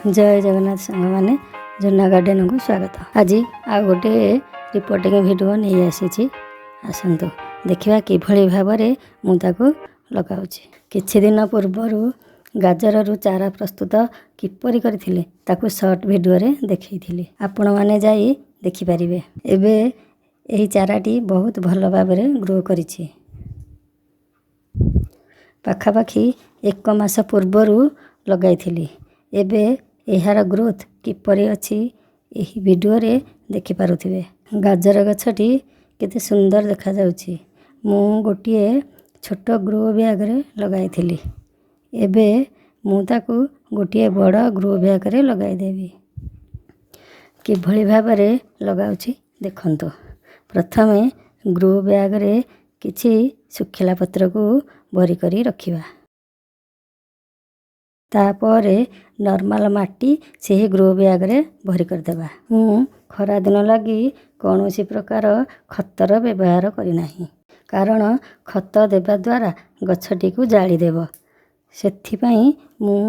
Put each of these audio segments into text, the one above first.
ଜୟ ଜଗନ୍ନାଥ ସାଙ୍ଗମାନେ, ଜୁନା ଗାର୍ଡ଼େନକୁ ସ୍ୱାଗତ। ଆଜି ଆଉ ଗୋଟିଏ ରିପୋର୍ଟିଂ ଭିଡ଼ିଓ ନେଇ ଆସିଛି। ଆସନ୍ତୁ ଦେଖିବା କିଭଳି ଭାବରେ ମୁଁ ତାକୁ ଲଗାଉଛି। କିଛି ଦିନ ପୂର୍ବରୁ ଗାଜରରୁ ଚାରା ପ୍ରସ୍ତୁତ କିପରି କରିଥିଲି, ତାକୁ ସର୍ଟ ଭିଡ଼ିଓରେ ଦେଖେଇଥିଲି। ଆପଣମାନେ ଯାଇ ଦେଖିପାରିବେ। ଏବେ ଏହି ଚାରାଟି ବହୁତ ଭଲ ଭାବରେ ଗ୍ରୋ କରିଛି। ପାଖାପାଖି ଏକ ମାସ ପୂର୍ବରୁ ଲଗାଇଥିଲି। ଏବେ ଏହାର ଗ୍ରୋଥ୍ କିପରି ଅଛି, ଏହି ଭିଡ଼ିଓରେ ଦେଖିପାରୁଥିବେ। ଗାଜର ଗଛଟି କେତେ ସୁନ୍ଦର ଦେଖାଯାଉଛି। ମୁଁ ଗୋଟିଏ ଛୋଟ ଗ୍ରୋ ବ୍ୟାଗ୍ରେ ଲଗାଇଥିଲି। ଏବେ ମୁଁ ତାକୁ ଗୋଟିଏ ବଡ଼ ଗ୍ରୋ ବ୍ୟାଗ୍ରେ ଲଗାଇଦେବି। କିଭଳି ଭାବରେ ଲଗାଉଛି ଦେଖନ୍ତୁ। ପ୍ରଥମେ ଗ୍ରୋ ବ୍ୟାଗ୍ରେ କିଛି ଶୁଖିଲା ପତ୍ରକୁ ଭରି କରି ରଖିବା। ତାପରେ ନର୍ମାଲ ମାଟି ସେହି ଗ୍ରୋ ବ୍ୟାଗ୍ରେ ଭରି କରିଦେବା। ମୁଁ ଖରାଦିନ ଲାଗି କୌଣସି ପ୍ରକାର ଖତର ବ୍ୟବହାର କରିନାହିଁ, କାରଣ ଖତ ଦେବା ଦ୍ୱାରା ଗଛଟିକୁ ଜାଳିଦେବ। ସେଥିପାଇଁ ମୁଁ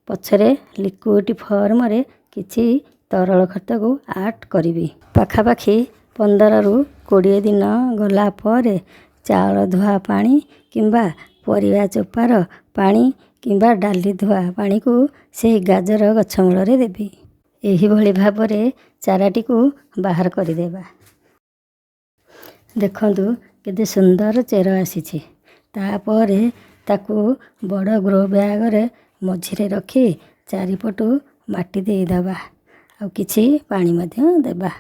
ପଛରେ ଲିକ୍ୱିଡ଼ ଫର୍ମରେ କିଛି ତରଳ ଖତକୁ ଆଡ଼୍ କରିବି। ପାଖାପାଖି 15ରୁ 20 ଦିନ ଗଲା ପରେ ଚାଉଳ ଧୁଆ ପାଣି କିମ୍ବା ପରିବା ଚୋପାର ପାଣି କିମ୍ବା ଡାଲି ଧୁଆ ପାଣିକୁ ସେହି ଗାଜର ଗଛ ମୂଳରେ ଦେବି। ଏହିଭଳି ଭାବରେ ଚାରାଟିକୁ ବାହାର କରିଦେବା। ଦେଖନ୍ତୁ, କେତେ ସୁନ୍ଦର ଚେର ଆସିଛି। ତାପରେ ତାକୁ ବଡ଼ ଗ୍ରୋ ବ୍ୟାଗରେ ମଝିରେ ରଖି ଚାରିପଟୁ ମାଟି ଦେଇଦେବା ଆଉ କିଛି ପାଣି ମଧ୍ୟ ଦେବା।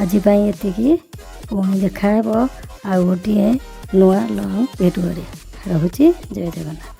ଆଜି ପାଇଁ ଏତିକି। ପୁଣି ଦେଖାହେବ ଆଉ ଗୋଟିଏ ନୂଆ ଲଙ୍ଗ୍ ଭିଡ଼ିଓରେ। ରହୁଛି, ଜୟ ଜଗନ୍ନାଥ।